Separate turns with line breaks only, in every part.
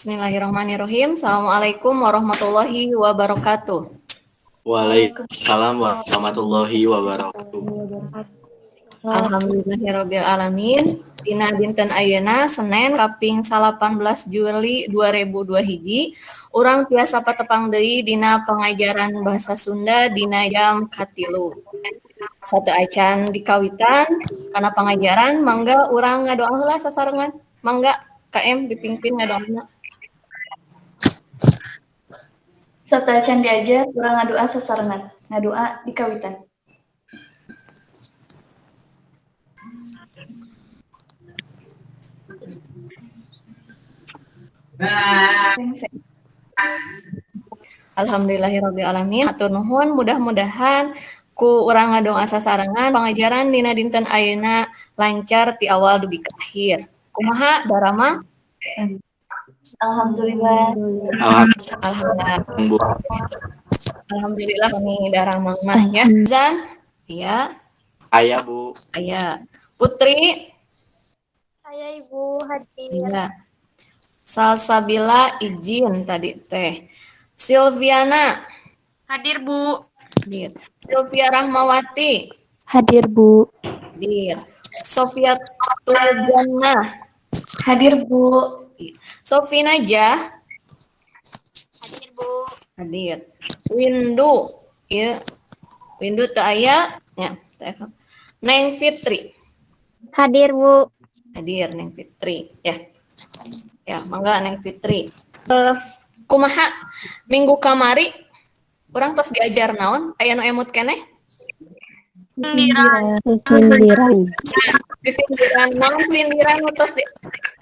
Bismillahirrahmanirrahim. Assalamualaikum warahmatullahi wabarakatuh.
Waalaikumsalam warahmatullahi wabarakatuh.
Alhamdulillahirabbil alamin. Dina dinten ayeuna Senin kaping 18 Juli 2002 hiji, urang tiasa patepang deui dina pengajaran bahasa Sunda dina jam 3. Sateuacan dikawitan kana pangajaran, mangga urang ngadoa heula sasarengan. Mangga KM dipimpin ngadoana.
Sateuacan diajar urang ngadoa sasarengan. Ngadoa dikawitan.
Alhamdulillahirabbil alamin. Hatur nuhun, mudah-mudahan ku urang ngadoa sasarengan pangajaran dina dinten ayeuna lancar ti awal dugi ka akhir. Kumaha darama?
Alhamdulillah.
Alhamdulillah. Alhamdulillah kami daramang mah ya. Zan? Iya.
Aya, Bu.
Aya. Putri?
Aya, Ibu, hadir.
Iya. Salsabila izin tadi teh. Silviana?
Hadir, Bu.
Hadir. Sylvia Rahmawati?
Hadir, Bu.
Hadir. Sofia Tuljana?
Hadir, Bu.
Sofi Najah?
Hadir, Bu.
Hadir. Windu? Iya. Windu teu aya? Ya, teu. Neng Fitri?
Hadir, Bu.
Hadir Neng Fitri, ya. Ya, mangga Neng Fitri. Kumaha minggu kamari urang tos diajar naon? Aya nu emut keneh?
Sindiran.
Sindiran.
Sindiran naon sindiran nu tos di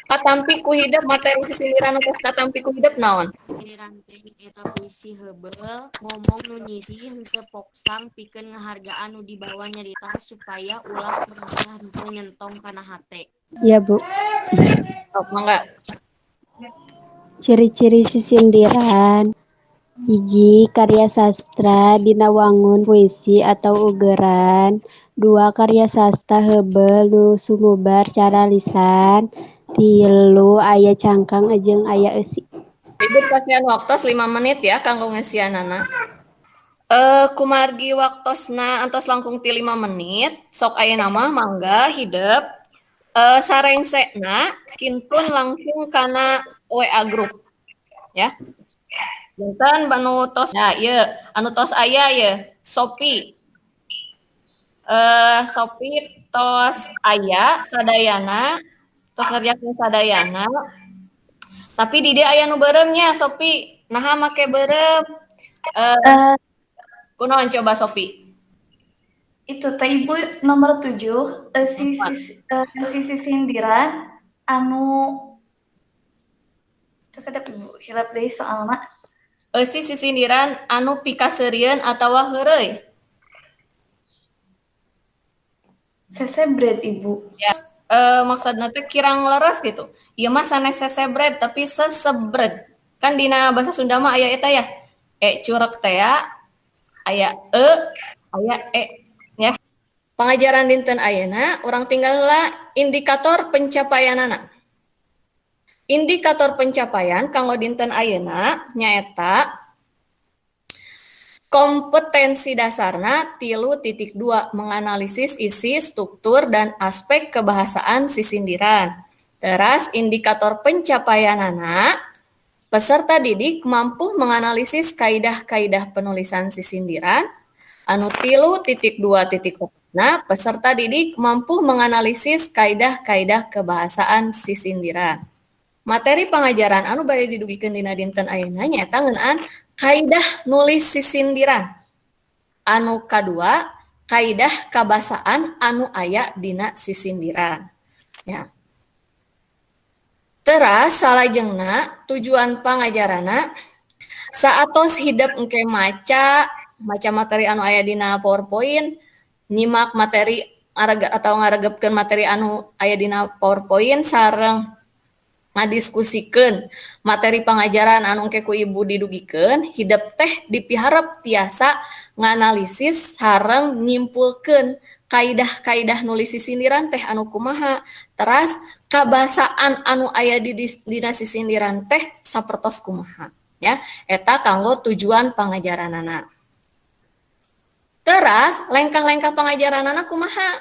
katampi ku hidep, materi sindiran nu tos katampi ku hidep naon?
Sindiran teh eta puisi heubeul ngomong nu nyisih henteu poksang pikeun ngahargaan nu dibawa nyarita supaya ulah merasa henteu nyentong kana hate.
Iya, Bu.
Oh, mangga.
Ciri-ciri sisindiran. Hiji, karya sastra dina wangun puisi atau ugeran. 2, karya sastra heubeul nu sumubar cara lisan. 3, aya cangkang jeung aya eusi.
Ibu kasihan waktos 5 menit ya kanggo ngeusianana. Kumargi waktosna antos langkung ti 5 menit, sok ayeuna mah mangga hidep. Sarengsekna kintun langsung kana WA grup ya. Janten anu tos ya ieu anu tos aya ye Sopi. Sopi tos aya sadayana, tos ngerjakeun sadayana. Tapi di dieu aya nu beureum nya Sopi. Naha make beureum? Kunaon coba Sopi?
Itu teh Ibu nomor 7, sisi sindiran anu sakedap Ibu hilap deui soalna.
Eusi sisindiran anu pikaseurieun atawa heureuy?
Sesebret Ibu.
Ya, maksudna teh kirang leres gitu. Ieu mah sanes sesebret tapi sesebret. Kan dina bahasa Sunda mah aya eta ya. E curek teh ya, aya e, aya e. Ya. Pangajaran dinten ayeuna urang tinggal heula indikator pencapaianana. Indikator pencapaian kanggo dinten ayeuna nyaeta kompetensi dasarna 3.2 menganalisis isi, struktur, dan aspek kebahasaan sisindiran. Teras indikator pencapaianana peserta didik mampu menganalisis kaidah-kaidah penulisan sisindiran. Anu 3.2.4 peserta didik mampu menganalisis kaidah-kaidah kebahasaan sisindiran. Materi pangajaran anu bade didugikeun dina dinten ayeuna nyaeta ngeunaan kaidah nulis sisindiran. Anu kadua, kaidah kabasaan anu aya dina sisindiran. Ya. Teras salajengna tujuan pangajaranna saatos hidep engke maca materi anu aya dina PowerPoint, nyimak materi atau ngaregepkeun materi anu aya dina PowerPoint sareng ngadiskusikeun materi pangajaran anu engke ku ibu didugikeun, hidep teh dipiharep tiasa nganalisis sareng nyimpulkeun Kaidah-kaidah nulis sisindiran teh anu kumaha, teras kabasaan anu aya di dina sisindiran teh sapertos kumaha ya. Eta kanggo tujuan pangajaranana. Teras lengkah-lengkah pangajaranana kumaha?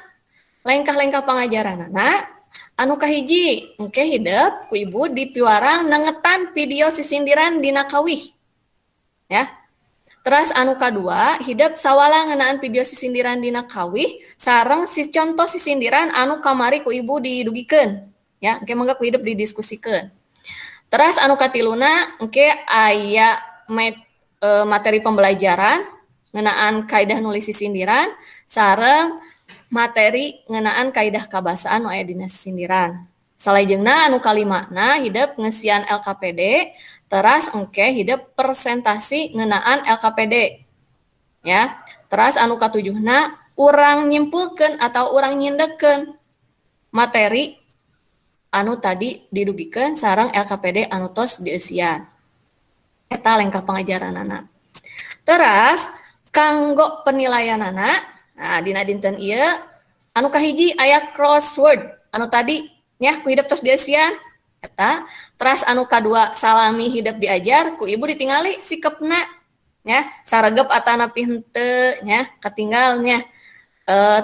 Lengkah-lengkah pangajaranana anu kahiji engke hidep ku ibu dipiwarang nengetan video sisindiran dina kawih ya. Teras anu kadua hidep sawala ngeunaan video sisindiran dina kawih sareng si contoh sisindiran anu kamari ku ibu didugikeun ya, engke mangga ku hidep didiskusikeun. Teras anu katiluna engke aya materi pembelajaran ngeunaan kaidah nulis sisindiran sareng materi ngeunaan kaidah kabasaan nu aya dina sisindiran. Salajengna anu kalimana hidep ngeusian LKPD, teras engke hidep presentasi ngeunaan LKPD ya. Teras anu katujuhna urang nyimpulkeun atau urang nyindekkeun materi anu tadi didugikeun sareng LKPD anu tos dieusian. Eta lengkah pangajaranana. Teras kanggo penilaianana, nah dina dinten ieu anu kahiji aya crossword anu tadi nya ku hidep tos dieusian eta. Teras anu kadua salami hidep diajar ku ibu ditingali sikepna nya, saregep atanapi henteu nya, katinggalnya.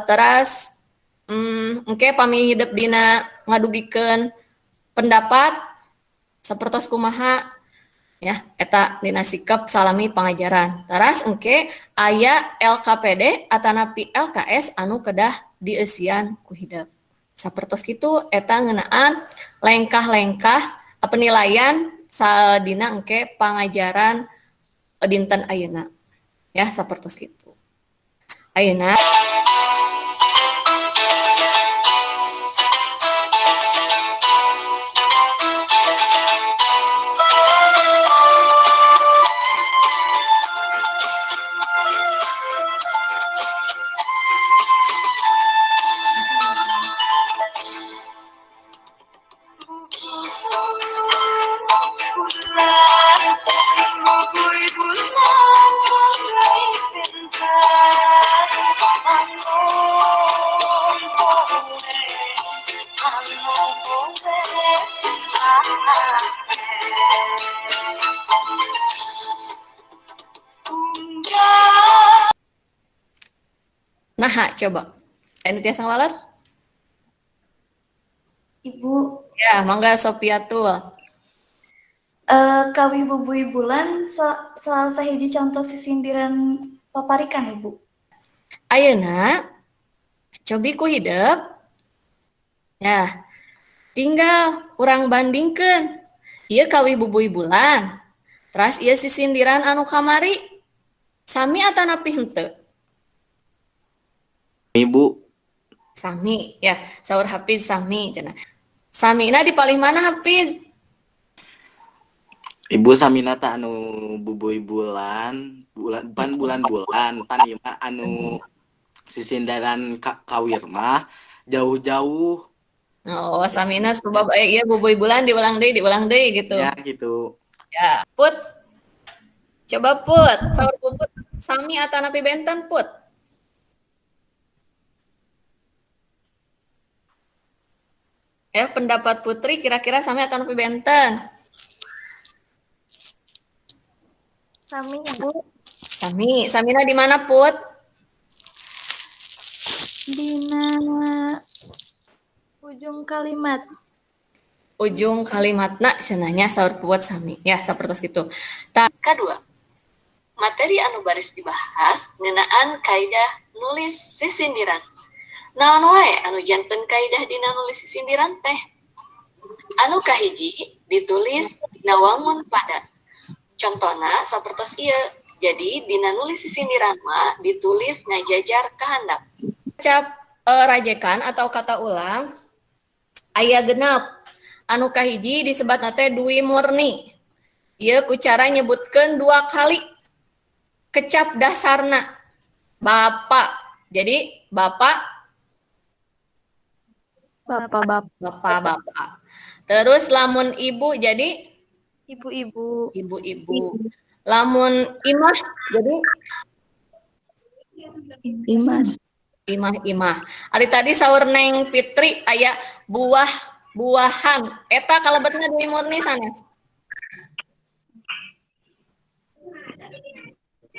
Teras engke pami hidep dina ngadugikeun pendapat sapertos kumaha ya, eta dina sikep salami pangajaran. Teras engke aya LKPD atanapi LKS anu kedah dieusian ku hidep. Sapertos kitu eta ngeunaan lengkah-lengkah penilaian sadina engke pangajaran dinten ayeuna ya, sapertos kitu. Ayeuna nah, coba. Anu tiasa ngalalar?
Ibu.
Ya, mangga Sofiatul.
Kawi bubui bulan salah sahiji contoh sisindiran paparikan Ibu.
Ayeuna cobi ku hidep. Ya, tinggal urang bandingkeun. Ieu kawi bubui bulan. Teras ieu sisindiran anu kamari sami atanapi henteu?
Ibu.
Sami ya, saur Hafiz sami cenah. Samina di palih mana Hafiz?
Ibu samina ta anu bubui bulan, bulan pan bulan-bulan pan ieu mah anu sisindaran kawir mah jauh-jauh.
Oh, samina sebab aya ieu bubui bulan diulang deui gitu.
Ya gitu.
Ya, Put. Coba Put, saur Put sami atanapi benten Put? Ya, pendapat Putri kira-kira sami atau nepi benten?
Sami, Bu.
Sami. Samina di mana, Put?
Dina ujung kalimat.
Ujung kalimatna cenahnya saur Put sami. Ya, sapertos kitu. Kedua, materi anu baris dibahas ngeunaan kaidah nulis sisindiran. Naon wae anu janten kaidah dina nulis sisindiran teh? Anu kahiji ditulis dina wangun padat. Contona sapertos ieu. Jadi dina nulis sisindiran mah ditulis ngajajar ka handap. Cap rajekan atau kata ulang aya genep. Anu kahiji disebatna teh dwi murni. Ieu ku cara nyebutkeun dua kali kecap dasarna. Bapak. Jadi bapak
Bapak-bapak.
Bapak-bapak. Terus lamun ibu jadi
ibu-ibu.
Ibu-ibu. Lamun imah jadi
imah.
Imah-imah. Ari tadi saur Neng Fitri aya buah-buahan. Eta kalebetna Dwi Murni sanes?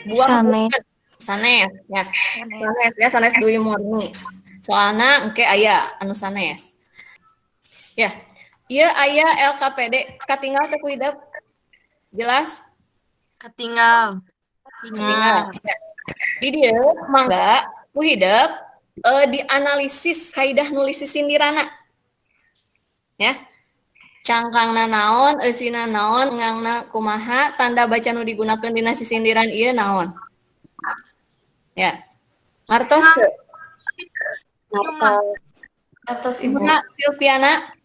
Buah-buahan sanes ya. Sanes ya, sanes Dwi Murni. Soalna engke aya anu sanes. Ya. Ieu aya LKPD katinggal teu ku hidep? Jelas?
Katinggal.
Katinggal. Ya. Di dieu mangga ku hidep dianalisis kaidah nulis sisindirana. Ya. Cangkangna naon, eusina naon, ngangna kumaha, tanda baca nu digunakeun dina sisindiran ieu naon. Ya. Ngartos teu?
Ngartos. Ngartos Ibu.
Silviana.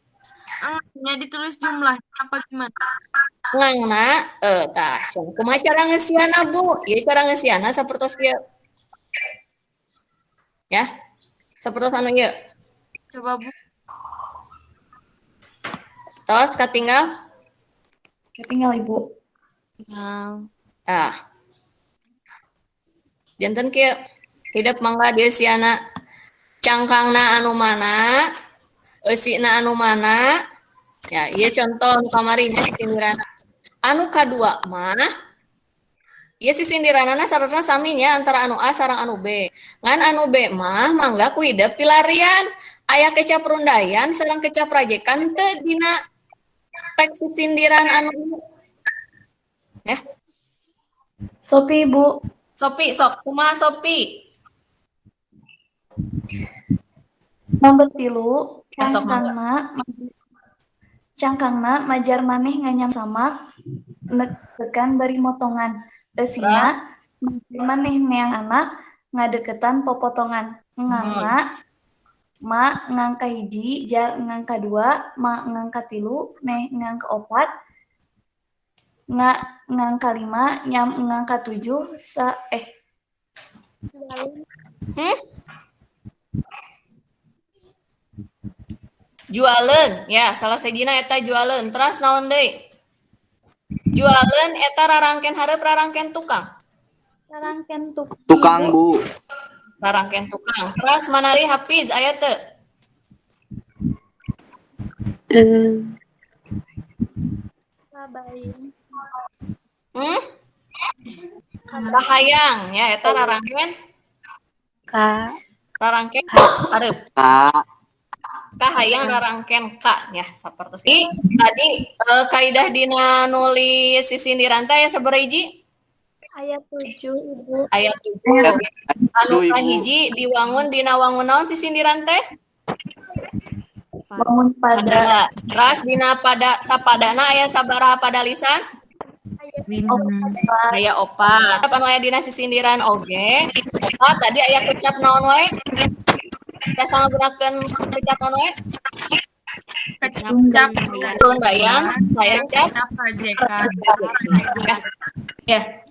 Nya ditulis jumlah apa gimana?
Ngangna tah kumaha cara ngeusiana Bu? Ieu cara ngeusiana sapertos kieu. Ya. Sapertos anu ieu.
Coba Bu.
Tos katinggal?
Katinggal Ibu.
Tinggal.
Ah. Janten kieu. Hidep mangga dieusiana. Cangkangna anu mana? Eusina anu mana? Ya, ieu contoh nu kamari nya sisindirana. Anu kadua mah ieu sisindiranana sarana sami nya antara anu A sareng anu B. Ngan anu B mah mangga ku hidep pilarian. Aya kecap rundayan sareng kecap rajekan teu dina teks sisindiran anu ya.
Sopi Bu.
Sopi sok kumaha Sopi?
Nomor 3 cangkangna majar maneh nganyam samak nekekan bari motongan eusina majar maneh neang anak ngadeketan popotongan ngangna ma ngangka 1 jar ngangka 2 ma ngangka 3 neh ngangka 4 nga ngangka 5 nyam ngangka 7 sa
Jualeun, ya salah sejina eta jualeun. Teras naon deui? Jualeun eta rarangken hareup rarangken tukang.
Rarangken tukang.
Tukang, Bu.
Rarangken tukang. Teras mana deui Hafiz aya teu?
Kabayang.
Kahayang ya eta rarangken
ka.
Rarangken hareup.
Ka.
Kahayang rarangken ka ya sapertos. Tadi kaidah dina nulis sisindiran teh aya sabaraha hiji?
Aya 7 Ibu.
Aya 7. Anu kahiji diwangun dina wangun naon sisindiran teh?
Wangun pada.
Teras dina pada sapadana aya sabaraha padalisan? Aya 4. Anu aya dina sisindiran oge. 4 tadi aya kecap naon wae? Biasa menggunakan kecap naon wae?
Kecap
rundayan, sayang cap
rajekan.
Ya.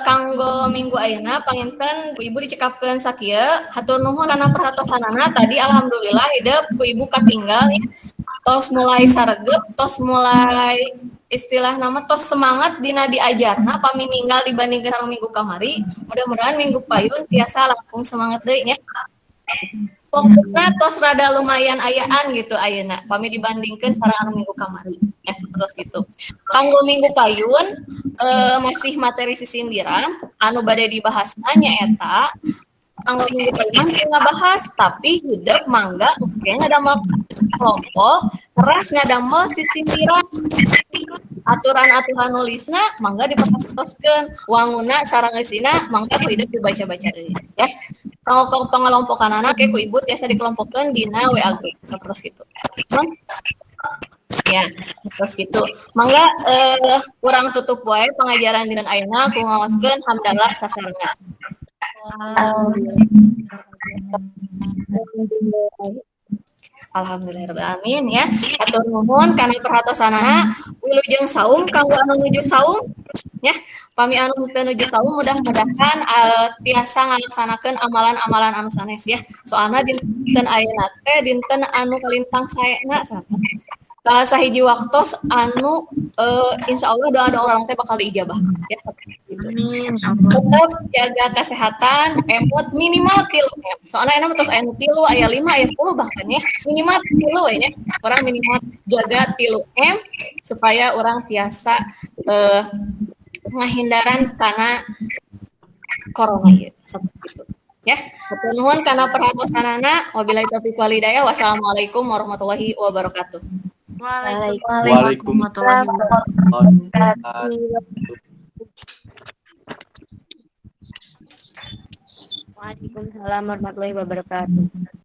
Kanggo minggu ayeuna panginten ku Ibu dicekapkeun sakieu. Hatur nuhun kana perhatosanana tadi alhamdulillah hidep ku Ibu katinggal ya. Tos mulai saregep, tos mulai istilah nama tos semangat dina diajarna pami ninggal dibandingkeun sareng minggu kamari. Mudah-mudahan minggu payun tiasa langkung semangat deui nya. Fokusna tos rada lumayan ayaan gitu ayeuna pami dibandingkeun sareng anu minggu kamari ya seperti gitu. Kanggo minggu payun masih materi sisindiran anu bade dibahasna nyaeta kanggo minggu payun mah ngabahas tapi hidep mangga engke ngadamel kelompok teras ngadamel sisindiran aturan-aturan nulisna mangga diperhatoskeun wanguna sareng eusina mangga ku hidep dibaca-baca deui ya. Kalau pengelompokan anak ku Ibu biasa dikelompokkan dina WA group seperti gitu. Ya, terus gitu. Mangga kurang tutup wae pengajaran dinten ayeuna ku ngaoskeun hamdalah sasarengan. Alhamdulillahirabbil alamin ya. Hatur nuhun kana perhatosanana wilujeng saum kanggo anu nuju saum ya. Pami anu teu nuju saum mudah-mudahan tiasa ngalaksanakeun amalan-amalan anu sanes ya. Soalna dinten ayeuna teh dinten anu kalintang saena sahabat. Salah sahiji waktos anu insya Allah doa-doa orang teh bakal diijabah ya, seperti itu.
Amin.
Tetap jaga kesehatan, emut minimal 3 M. Soalnya enak terus aya 3, aya 5, aya 10 bahkan ya. Minimal 3 we nya. Orang minimal jaga 3 M supaya orang tiasa ngahindaran kana corona ieu, seperti itu. Ya, nuhun kana perhatosanana. Wabillahi taufiq wal hidayah. Wassalamualaikum warahmatullahi wabarakatuh.
Waalaikumsalam.
Waalaikumsalam warahmatullahi wabarakatuh.